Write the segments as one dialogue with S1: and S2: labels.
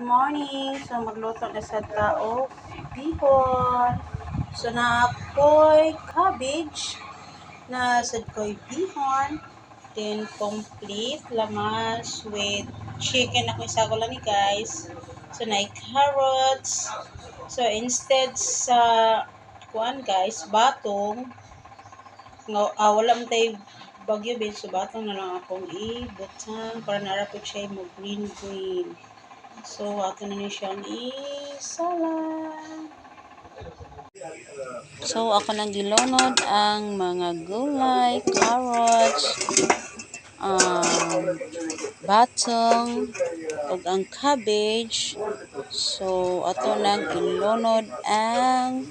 S1: Good morning. So magluto na sa tao bihon. So naa ko'y cabbage, naa sad ko'y bihon, then complete lamas with chicken ako isagol ni, guys. So naay carrots. So instead sa kuan, guys, batong nga wala man tay Baguio beans, so batong na lang akong ibutang para naa ra pud siya mo green green. So ato na ni siyang isala. So ako nang gilunod ang mga gulay, carrots, batong, ug ang cabbage. So ato nang ilunod ang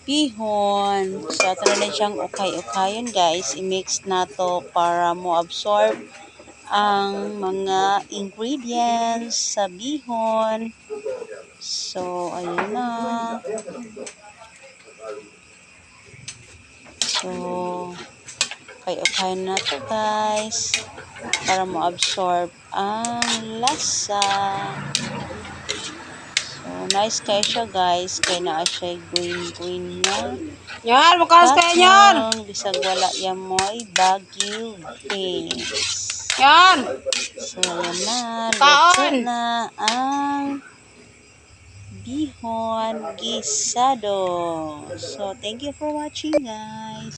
S1: bihon. So ato na siyang ukay-ukayon, guys. I-mix nato para mo absorb ang mga ingredients sa bihon. So ayun na. So ukay-ukayon na to, guys, para mo absorb ang lasa. So nice kay siya, guys, kay naa siya green green nga
S2: Yan, bukas kayo yan.
S1: Batong bisag wala ya mo'y Baguio beans.
S2: Yan.
S1: So ayan na, luto
S2: Kaon.
S1: Na ang bihon gisado. So thank you for watching, guys.